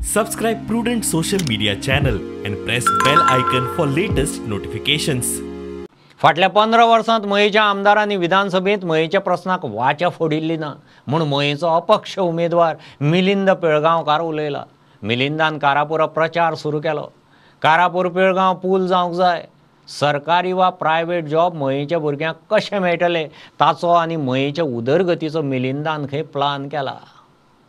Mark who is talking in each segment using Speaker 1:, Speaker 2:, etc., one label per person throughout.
Speaker 1: Subscribe Prudent social media channel and press bell icon for latest notifications.
Speaker 2: फाटल्या 15 वर्सांत मयेच्या आमदारांनी विधानसभेंत मयेच्या प्रस्नाक वाचा फोडिल्ली ना म्हूण मयेचो अपक्ष उमेदवार मिलिंद पिळगांवकार उलयला. मिलिंदान कारापुरा प्रचार सुरू केलो. कारापूर पिळगांव पूल जावंक जाय, सरकारी वा प्रायव्हेट जॉब मयेच्या भुरग्यांक कशें मेळटले ताचो आनी मयेच्या उदरगतीचो मिलिंदान खंय प्लान केला.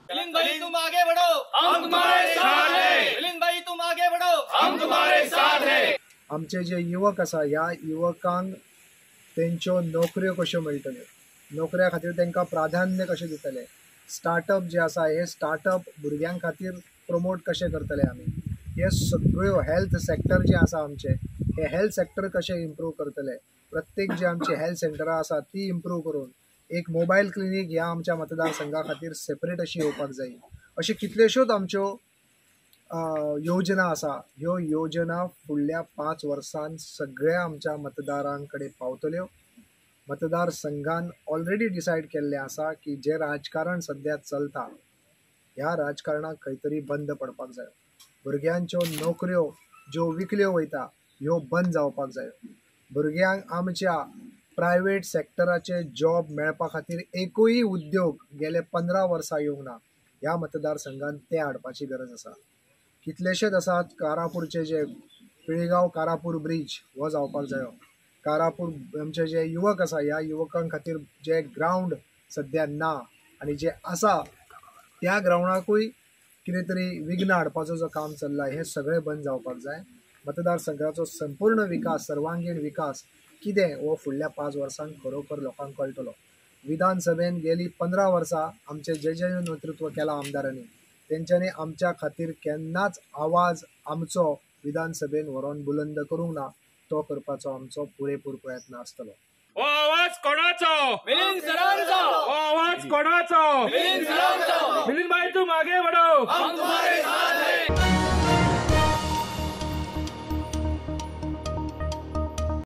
Speaker 3: मिलिंद भाई तुम आगे बढ़ो, हम तुम्हारे साथ हैं. मिलिंद भाई तुम आगे बढ़ो, हम तुम्हारे साथ हैं.
Speaker 4: आमचे जे युवक आसा ह्या युवकांक तेंच्यो नोकऱ्यो कश्यो मेळटल्यो, नोकऱ्या खातीर तांकां प्राधान्य कशें दितले, स्टार्टअप जे आसा हे स्टार्टअप भुरग्यां खातीर प्रमोट कशें करतले आमी, हे सगळ्यो हेल्थ सेक्टर जे आसा आमचे हे हेल्थ सेक्टर कशें इम्प्रूव करतले, प्रत्येक जे आमची हेल्थ सेंटरां आसा ती इम्प्रूव करून एक मोबायल क्लिनीक ह्या आमच्या मतदारसंघा खातीर सेपरेट अशी येवपाक जाय. अश्यो कितल्योश्योच आमच्यो योजना आसा. ह्यो योजना फुडल्या 5 वर्सांत सगळ्या आमच्या मतदारां कडेन पावतल्यो. मतदारसंघान ऑलरेडी डिसायड केल्लें आसा की जें राजकारण सद्या चलता ह्या राजकारणाक खंय तरी बंद पडपाक जाय. भुरग्यांच्यो नोकऱ्यो ज्यो विकल्यो वयता ह्यो बंद जावपाक जाय. भुरग्यांक आमच्या प्रायवेट सेक्टराचे जॉब मेळपा खातीर एकूय उद्योग गेले 15 वर्सां येवंक ना. ह्या मतदारसंघान ते हाडपाची गरज आसा. कितलेशेच आसात कारापूरचे जे पिळगांव कारापूर ब्रीज हो जावपाक जायो. कारापूर आमचे जे युवक आसा ह्या युवकां खातीर जे ग्रावंड सद्या ना आनी जे आसा त्या ग्रावंडाकूय कितें तरी विघ्न हाडपाचो जो काम चल्ला हें सगळें बंद जावपाक जाय. मतदारसंघाचो संपूर्ण विकास, सर्वांगीण विकास कितें हो फुडल्या 5 वर्सांक खरोखर लोकांक कळटलो. विधानसभेन गेली 15 वर्सां आमचें जे जे नेतृत्व केलां आमदारांनी तेंच्यांनी आमच्या खातीर केन्नाच आवाज आमचो विधानसभेन व्हरोन बुलंद करूंक ना, तो करपाचो आमचो पुरेपूर प्रयत्न आसतलो.
Speaker 5: हो आवाज कोणाचो?
Speaker 3: मिलिंद सरांचो.
Speaker 5: हो आवाज कोणाचो?
Speaker 3: मिलिंद सरांचो.
Speaker 5: मिलिंद भाई तुम आगे बढ़ो,
Speaker 3: हम तुम्हारे साथ हैं.